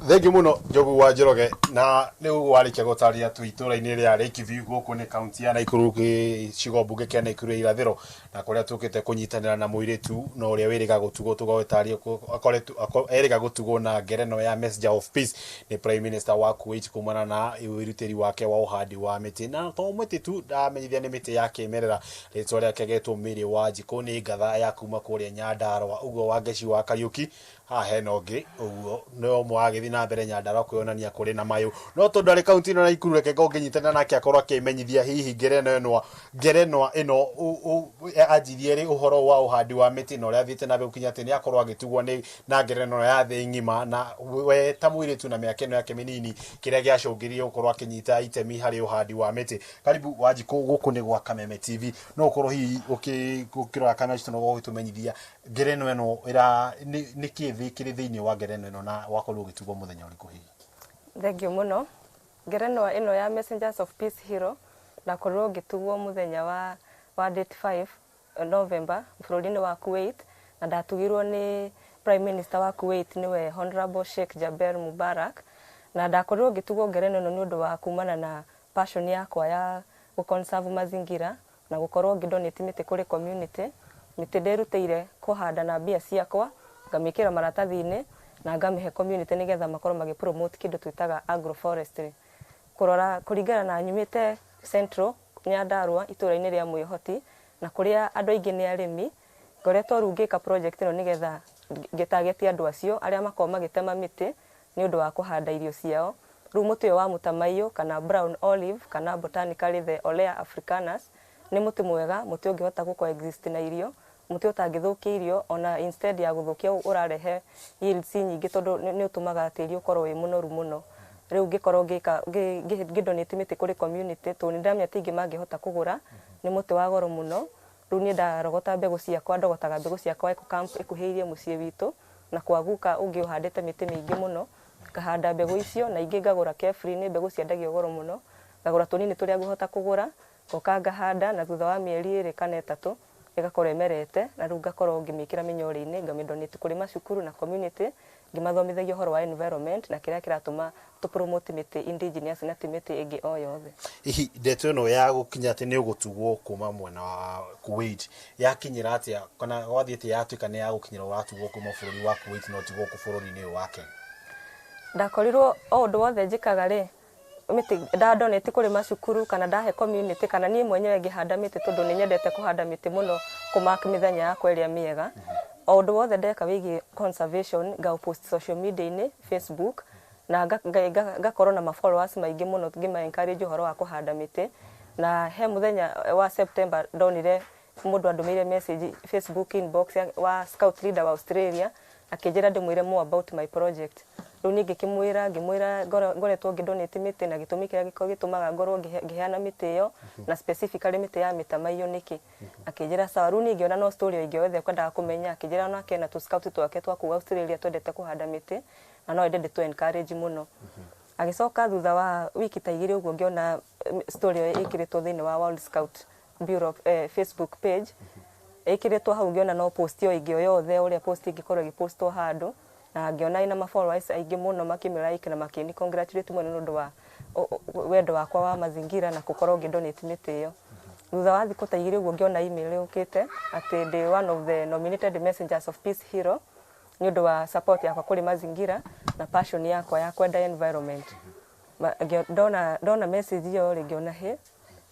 Thengiũ mũno, Njogu wa Njoroge. Na rĩu warĩkia gũtarĩria, twĩ itũra-inĩ rĩa Lakeview, gũkũ nĩ kaunti ya Nakuru, gĩcigo mbunge kĩa Nakuru ya irathĩro, na kũrĩa tũkĩte kũnyitanĩra na mũirĩtu na ũrĩa wĩrĩga gũtugwo. Tũgagĩtarĩria akoretwo erĩga gũtugwo na ngerenwa ya Messenger of Peace nĩ Prime Minister wa Kuwait kumana na wĩrutĩri wake wa ũhandi wa mĩtĩ, na to mĩtĩ tu, ndamenyithia nĩ mĩtĩ ya kĩmerera. Rĩtwa rĩake getwo Mary Wanjikũ, nĩ ngatha ya kuma kũrĩa Nyandarua. Ũguo Wangeci wa Kariũki, haha hena ũngĩ ũguo no mwagĩthiĩ na mbere Nyandarua kwĩonania kũrĩ na mayũ, no tondũ arĩ kaunti ĩno ya Nakuru, reke ngorwo ngĩnyitanĩra nake akorwo akĩmenyithia hihi ngerenwa ĩno anjirie rĩ ũhoro wa ũhandi wa mĩtĩ na ũrĩa athiĩte na mbere gũkinya atĩ nĩ akorwo agĩtugwo nĩ na ngerenwa ya thĩ ng'ima, na we ta mũirĩtu na mĩaka ĩno yake mĩnini, kĩrĩa gĩacũngĩrĩrie gũkorwo akĩnyita itemi harĩ ũhandi wa mĩtĩ. Karibu Wanjikũ, gũkũ nĩ gwa Kameme TV. No ũkorwo hihi ũkĩrora kamera citũ na ũgĩtũmenyithia ngerenwa ĩno ĩra nĩ kĩ kĩrĩ thĩinĩ wa ngerenwa ĩno, na wakorwo ũgĩtugwo mũthenya ũrĩkũ hihi? Thengiũ mũno. Ngerenwa ĩno ya Messengers of Peace Hero, ndakorirwo ngĩtugwo mũthenya wa date 5 November bũrũri-inĩ wa Kuwait, na ndatugirwo nĩ Prime Minister wa Kuwait, nĩwe Honorable Sheikh Jaber Mubarak. Na ndakorirwo ngĩtugwo ngerenwa ĩno nĩ ũndũ wa kumana na passion yakwa ya gũ conserve mazingira na gũkorwo ngĩ donate mĩtĩ kũrĩ community. Mĩtĩ ndĩrutĩire kũhanda na mbia ciakwa, ngamĩkĩra maratathi-inĩ na ngamĩhe community nĩgetha makorwo magĩ promote kĩndũ twĩtaga agroforestry. Kũrora kũringana na nyumĩte Central Nyandarua, itũra-inĩ rĩa Mwĩhoti, na kũrĩa andũ aingĩ nĩ arĩmi, ngoretwo rĩu ngĩka project ĩno nĩgetha ngĩtageti andũ acio arĩa makoragwo magĩtema mĩtĩ nĩ ũndũ wa kũhanda irio ciao. Rĩu mũtĩ ũyũ wa mũtamaiyũ kana brown olive kana botanically the Olea africanus nĩ mũtĩ mwega, mũtĩ ũngĩhota gũ coexist na irio, mũtĩ ũtangĩthũkia irio, ona instead ya gũthũkia ũrarehe yields nyingĩ, tondũ nĩ ũtũmaga tĩri ũkorwo wĩ mũnoru mũno. Rĩu ngĩkorwo ngĩka ngĩ donate mĩtĩ kũrĩ community, tondũ nĩ ndĩramenya ti aingĩ mangĩhota kũgũra, nĩ mũtĩ wa goro mũno. Rĩu niĩ ndarogota mbegũ ciakwa, ndogotaga mbegũ ciakwa Eco Camp ĩkuhĩrĩirie mũciĩ witũ, na kwa guka ũngĩ ũhandĩte mĩtĩ mĩingĩ mũno, ngahanda mbegũ icio, na ingĩ ngagũra Kefri, nĩ mbegũ ciendagio goro mũno. Ngagũra tũnini tũrĩa ngũhota kũgũra, ngoka ngahanda, na thutha wa mĩeri 2 kana 3 ĩgakorwo ĩmerete, na rĩu ngakorwo ngĩmĩkĩra mĩnyore-inĩ, ngamĩ donate kũrĩ macukuru na community, ngĩmathomithagia ũhoro wa environment na kĩrĩa kĩratũma tũ promote mĩtĩ indigenous na ti mĩtĩ ĩngĩ o yothe. Hihi ndeto ĩno ya gũkinya atĩ nĩ ũgũtugwo kuma mwena wa Kuwait yakinyĩra atĩa, kana gwathiĩ atĩa yatuĩka nĩ ya gũkinyĩra ũratugwo kuma bũrũri wa Kuwait no ti gũkũ bũrũri-inĩ ũyũ wa Kenya? Ndakorirwo o ũndũ wothe njĩkaga rĩ, mĩtĩ nda donate kũrĩ macukuru kana ndahe community kana niĩ mwenyewe ngĩhanda mĩtĩ, tondũ nĩ nyendete kũhanda mĩtĩ mũno, kũmark mĩthenya yakwa ĩrĩa mĩega. O ũndũ wothe ndeka wĩgiĩ conservation, ngaũ post social media-inĩ, Facebook, na ngakorwo na ma followers maingĩ mũno ngĩma encourage ũhoro wa kũhanda mĩtĩ. Na he mũthenya wa September ndonire mũndũ andũmĩire message Facebook inbox wa scout leader wa Australia, akĩnjĩra ndĩmwĩre more about my project. Rĩu niĩ ngĩkĩmwĩra, ngĩmwĩra ngoretwo ngĩ donate mĩtĩ na gĩtũmi kĩrĩa gĩkoragwo gĩtũmaga ngorwo ngĩheana mĩtĩ ĩyo, na specifically mĩtĩ ya mĩtamaiyũ nĩkĩ. Akĩnjĩra sawa. Rĩu niĩ ngĩona no story o ĩngĩ o yothe ekwendaga kũmenya. Akĩnjĩra onake ena tũ scout twake twa kũu Australia twendete kũhanda mĩtĩ na no ende ndĩtũ encourage mũno. Agĩcoka thutha wa wiki ta 2 ũguo, ngĩona story ĩyo ĩkĩrĩtwo thĩinĩ wa World Scout Bureau Facebook page. Ĩkĩrĩtwo hau, ngĩona no post o ĩngĩ o yothe ũrĩa post ĩngĩkorwo ĩgĩpostwo handũ, na ngĩona ĩna ma followers aingĩ mũno makĩmĩ like na makĩni congratulate mũno nĩ ũndũ wa wendo wakwa wa mazingira na gũkorwo ngĩ donate mĩtĩ ĩyo. Thutha wa thikũ ta 2 ũguo, ngĩona email yũkĩte atĩ ndĩ one of the nominated Messengers of Peace Hero nĩ ũndũ wa support yakwa kũrĩ mazingira na passion yakwa ya kwenda environment. Ndona message ĩyo rĩ, ngĩona hĩ,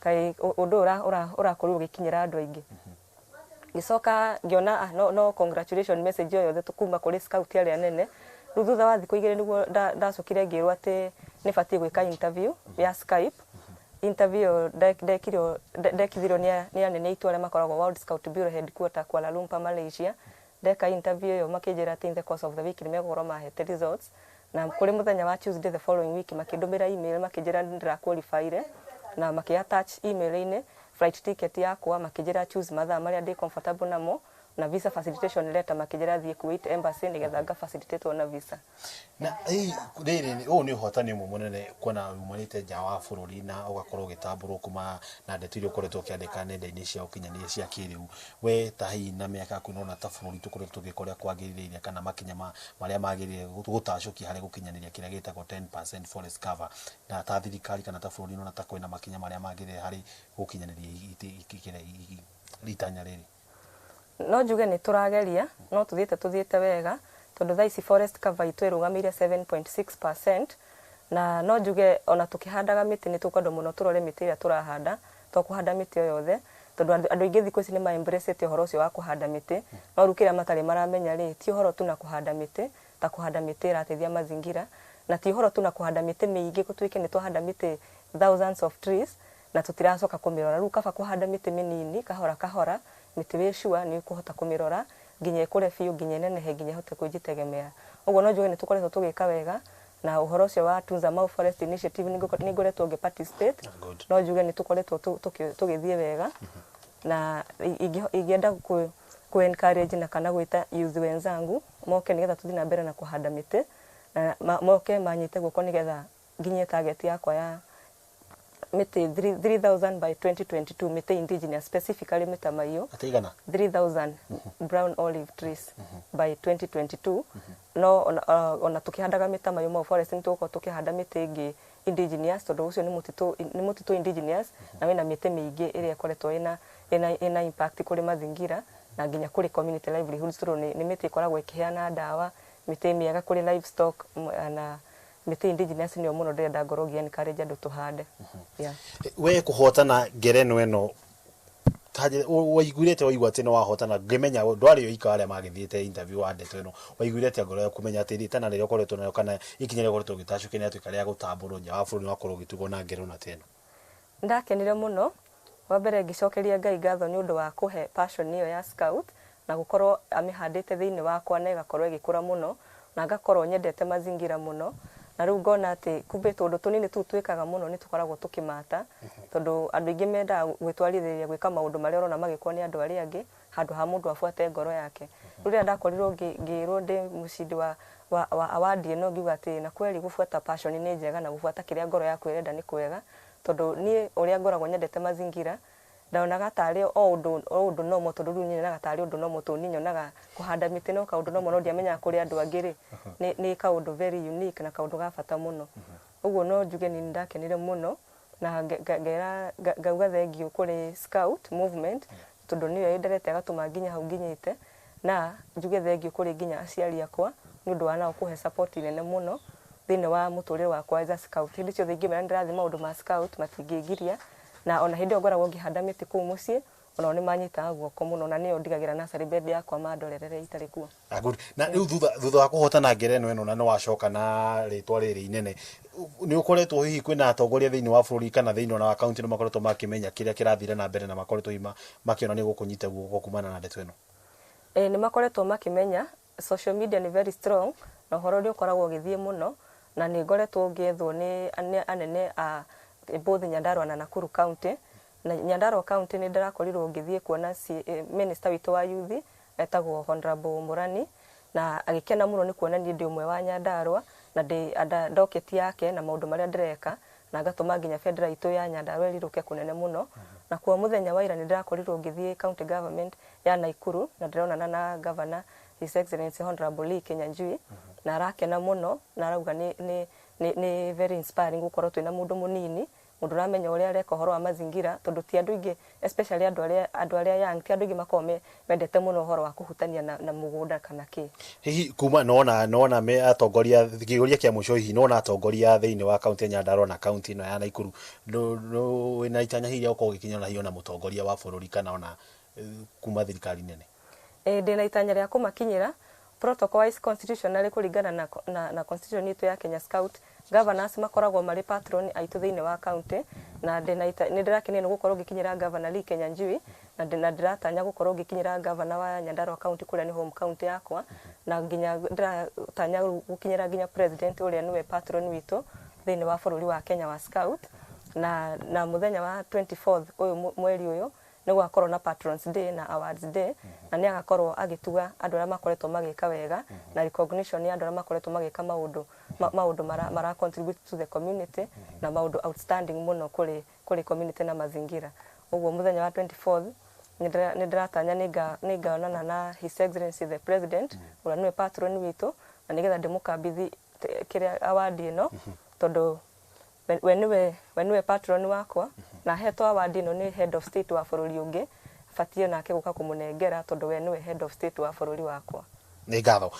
kaĩ ũndũ ũyũ ũrakorirwo ũgĩkinyĩra andũ aingĩ. Ngĩcoka ngĩona no congratulation message o yothe kuma kũrĩ scout arĩa nene. Rĩu thutha wa thikũ 2 nĩguo ndacokire ngĩrwo atĩ nĩ batiĩ gwĩka interview ya Skype. Interview ĩyo ndekirwo, ndekithirio nĩ anene aitũ arĩa makoragwo World Scout Bureau headquarter, Kuala Lumpur, Malaysia. Ndeka interview ĩyo, makĩnjĩra atĩ in the course of the week nĩ megũkorwo mahete results, na kũrĩ mũthenya wa Tuesday the following week makĩndũmĩra email, makĩnjĩra nĩ ndĩra-qualifyire, na makĩ attach email-inĩ flight ticket yakwa, makĩnjĩra choose mathaa marĩa ndĩ comfortable namo. Na visa facilitation letter, makĩnjĩra thiĩ Kuwait Embassy nĩgetha nga facilitate na visa. Na hihi rĩrĩ, ũyũ nĩ ũhotani ũmwe mũnene kuona umanĩte nja wa bũrũri na ũgakorwo ũgĩtambũrwo kuma na ndeto iria ũkoretwo ũkĩandĩka nenda-inĩ cia ũkinyanĩria cia kĩrĩu. We ta hihi na mĩaka yaku, nĩũrona ta bũrũri tũkoretwo tũgĩka ũrĩa kwagĩrĩire kana makinya marĩa magĩrĩire gũtacũkia harĩ gũkinyanĩria kĩrĩa gĩtagwo 10% forest cover? Na ta thirikari kana ta bũrũri, nĩũrona ta kwĩna makinya marĩa magĩrĩire harĩ gũkinyanĩria itanya rĩrĩ? No njuge nĩ tũrageria, no tũthiĩte wega, tondũ thaa ici forest cover itũ ĩrũgamĩire 7.6%. Na no njuge ona tũkĩhandaga mĩtĩ, nĩ tũkwenda mũno tũrore mĩtĩ ĩrĩa tũrahanda, to kũhanda mĩtĩ o yothe, tondũ andũ aingĩ thikũ ici nĩ ma embrace ũhoro ũcio wa kũhanda mĩtĩ, no rĩu kĩrĩa matarĩ maramenya rĩ, ti ũhoro tu na kũhanda mĩtĩ, ta kũhanda mĩtĩ ĩrateithia mazingira, na ti ũhoro tu na kũhanda mĩtĩ mĩingĩ, gũtuĩke nĩ twahanda mĩtĩ thousands of trees na tũtiracoka kũmĩrora. Rĩu kaba kũhanda mĩtĩ mĩnini, kahora kahora, mĩtĩ wĩ sure nĩ ũkũhota kũmĩrora nginya ĩkũre biũ, nginya ĩnenehe, nginya ĩhote kwĩjitegemea. Ũguo no njuge nĩ tũkoretwo tũgĩka wega na ũhoro ũcio wa Tunza Mau Forest Initiative, nĩ ngoretwo ngĩ participate. No njuge nĩ tũkoretwo tũgĩthiĩ wega, na ingĩenda ku encourage na kana gwĩta youth wenzangu moke nĩgetha tũthiĩ na mbere na kũhanda mĩtĩ, na moke manyite guoko nĩgetha nginye target yakwa ya mĩtĩ 3000 by 2022, mĩtĩ indigenous, specifically mĩtamaiyũ. Atĩ igana? 3000 brown olive trees by 2022. No ona tukihandaga mĩtamaiyũ Mau Forest, nĩ tũgũkorwo tũkĩhanda mĩtĩ ĩngĩ indigenous, tondũ ũcio nĩ mũtitũ indigenous na wĩna mĩtĩ mĩingĩ ĩrĩa ĩkoretwo ĩna impact kũrĩ mazingira na nginya kũrĩ community livelihoods, tondũ nĩ mĩtĩ ĩkoragwo ĩkĩheana ndawa, mĩtĩ mĩega kũrĩ livestock, na mĩtĩ indigenous nĩyo mũno ndĩrenda ngorwo ngĩ encourage andũ tũhande, yeah. We kũhotana ngerenwa ĩno, waiguire atĩa waigua atĩ nĩ wahotana? Ngĩmenya ndwarĩ oika arĩa magĩthiĩte interview wa ndeto ĩno, waiguire atĩa ngoro yaku kũmenya atĩ rĩtana rĩrĩa ũkoretwo nayo kana ikinya rĩrĩa ũkoretwo ũgĩtacũkia nĩ rĩatuĩka rĩa gũtambũrwo nja wa bũrũri, nĩ wakorwo ũgĩtugwo na ngerenwa ta ĩno? Ndakenire mũno. Wa mbere, ngĩcokeria Ngai ngatho nĩ ũndũ wa kũhe passion ĩyo ya scout na gũkorwo amĩhandĩte thĩinĩ wakwa na ĩgakorwo ĩgĩkũra mũno, na ngakorwo nyendete mazingira mũno. Na rĩu ngona atĩ kumbe tũndũ tũnini tũu twĩkaga mũno nĩ tũkoragwo tũkĩmata, tondũ andũ aingĩ mendaga gwĩtwarithĩria gwĩka maũndũ marĩa ũrona magĩkwo nĩ andũ arĩa angĩ handũ ha mũndũ abuate ngoro yake. Rĩu rĩrĩa ndakorirwo ngĩrwo ndĩ mũcindi wa award ĩno, ngiuga atĩ na kweli gũbuata passion nĩ njega na gũbuata kĩrĩa ngoro yaku ĩrenda nĩ kwega, tondũ niĩ ũrĩa ngoragwo nyendete mazingira, ndonaga tarĩ o ũndũ normal, tondũ rĩu niĩ nyonaga tarĩ ũndũ normal, tondũ niĩ nyonaga kũhanda mĩtĩ no kaũndũ normal, no ndiamenyaga kũrĩ andũ angĩ rĩ nĩ kaũndũ very unique na kaũndũ ga bata mũno. Ũguo no njuge nĩ ndakenire mũno na ngera ngauga thengiũ kũrĩ scout movement, tondũ nĩyo ĩnderete ĩgatũma nginya hau nginyĩte, na njuge thengiũ kũrĩ nginya aciari akwa nĩ ũndũ wa nao kũhe support nene mũno thĩinĩ wa mũtũrĩre wakwa as a scout. Hĩndĩ ciothe ingĩmera nĩ ndĩrathiĩ maũndũ ma scout, matingĩngiria, na ona hĩndĩ ĩyo ngoragwo ngĩhanda mĩtĩ kũu mũciĩ, onao nĩ manyitaga guoko mũno, na nĩyo ndigagĩra nursery bed yakwa mandorerere itarĩ kuo. Ah, good. Na rĩu thutha wa kũhotana ngerenwa ĩno na nĩ wacoka na rĩtwa rĩrĩ inene, nĩ ũkoretwo hihi kwĩna atongoria thĩinĩ wa bũrũri kana thĩinĩ ona wa kaunti nĩ makoretwo makĩmenya kĩrĩa kĩrathire na mbere na makoretwo hihi makĩona nĩ gũkũnyita guoko kumana na ndeto ĩno? Ĩ, nĩ makoretwo makĩmenya. Social media nĩ very strong na ũhoro nĩ ũkoragwo ũgĩthiĩ mũno, na nĩ ngoretwo ngĩethwo nĩ anene a both Nyandarua na Nakuru County. Na Nyandarua County nĩ ndĩrakorirwo ngĩthiĩ kuona minister witũ wa youth etagwo Honorable Murani, na agĩkena mũno nĩ kuona niĩ ndĩ ũmwe wa Nyandarua na ndĩ under docket yake na maũndũ marĩa ndĩreka, na ngatũma nginya bendera itũ ya Nyandarua ĩrirũke kũnene mũno. Na kuo mũthenya wa ira nĩ ndĩrakorirwo ngĩthiĩ county government ya Nakuru na ndĩronana na governor, His Excellency Honorable Lee Kinyanjui, na arakena mũno na arauga nĩ very inspiring gũkorwo twĩna mũndũ mũnini, mũndũ ũramenya ũrĩa areka ũhoro wa mazingira, tondũ ti andũ aingĩ, especially andũ arĩa young, ti andũ aingĩ makoragwo mendete mũno ũhoro wa kũhutania na mũgũnda kana kĩ. Hihi kuma nona me atongoria, kĩũria kĩa mũico, hihi nona atongoria thĩinĩ wa kaunti ya Nyandarua na kaunti ĩno ya Nakuru, wĩna itanya hihi rĩa gũkorwo ũgĩkinya ona hihi ona mũtongoria wa bũrũri kana ona kuma thirikari nene? Ĩ, ndĩna itanya rĩa kũmakinyĩra. Protocol wise, constitutionally, kũringana na constitution itũ ya Kenya Scout, governors makoragwo marĩ patron aitũ thĩinĩ wa county, na nĩ ndĩrakenio nĩ gũkorwo ngĩkinyĩra Governor Lee Kinyanjui, na ndĩratanya gũkorwo ngĩkinyĩra governor wa Nyandarua County, kũrĩa nĩ home county yakwa, na nginya ndĩratanya gũkinyĩra nginya president, ũrĩa nĩwe patron witũ thĩinĩ wa bũrũri wa Kenya wa Scout. Na mũthenya wa 24th ũyũ mweri ũyũ Nĩ gũgakorwo na Patrons Day na Awards Day, na nĩ agakorwo agĩtuga andũ arĩa makoretwo magĩka wega na recognition ya andũ arĩa makoretwo magĩka maũndũ maũndũ mara contribute to the community na maũndũ outstanding mũno kũrĩ community na mazingira. Ũguo mũthenya wa 24th nĩ ndĩratanya nĩngaonana na His Excellency the President, ũrĩa nĩwe patron witũ, na nĩgetha ndĩmũkambithi kĩrĩa award ĩno, tondũ we nĩwe patron wakwa, na hetwo award ĩno nĩ head of state wa bũrũri ũngĩ, batiĩ nake gũka kũmũnengera, tondũ we nĩwe head of state wa bũrũri wakwa. Nĩ ngatho,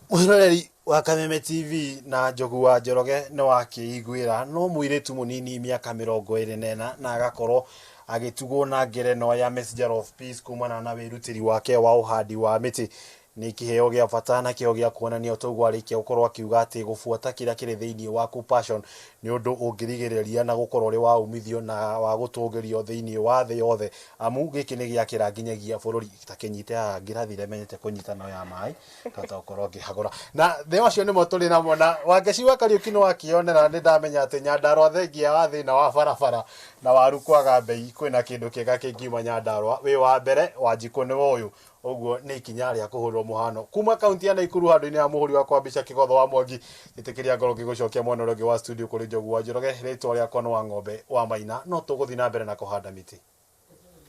mwĩroreri wa Kameme TV. Na Njogu wa Njoroge nĩ wakĩiguĩra, no mũirĩtu mũnini mĩaka 24 na agakorwo agĩtugwo na ngerenwa ya Messenger of Peace kumana na wĩrutĩri wake wa ũhandi wa mĩtĩ. Nĩ kĩheo gĩa bata na kĩheo gĩa kuonania ũtoguo arĩkia gũkorwo akiuga atĩ gũbuata kĩrĩa kĩrĩ thĩinĩ waku, passion, nĩ ũndũ ũngĩrigĩrĩria na gũkorwo ũrĩ wa umithio na wa gũtũgĩrio thĩinĩ wa thĩ yothe, amu gĩkĩ nĩ gĩakĩra nginyagia bũrũri. Ta kĩnyite haha ngĩrathire menyete kũnyita no ya maĩ tata gũkorwo ngĩhagũra na thĩ macio nĩmo tũrĩ namo. Na Wangeci wa Kariũki nĩ wakĩonera, nĩ ndamenya atĩ Nyandarua thengia wa thĩna wa barabara na waru kwaga mbei, kwĩna kĩndũ kĩega kĩngiuma Nyandarua. Wĩ wa mbere Wanjikũ nĩwe ũyũ. Ũguo nĩ ikinya rĩa kũhũrwo mũhano kuma kaunti ya Naikuru, handũ-inĩ ha mũhũri wakwa mbica Kĩgotho wa Mwangi. Ĩtĩkĩria ngorwo ngĩgũcokia mwena ũrĩa ũngĩ wa studio kũrĩ Njogu wa Njoroge. Rĩtwa rĩakwa nĩ wa Ng'ombe wa Maina, no tũgũthiĩ na mbere na kũhanda mĩtĩ.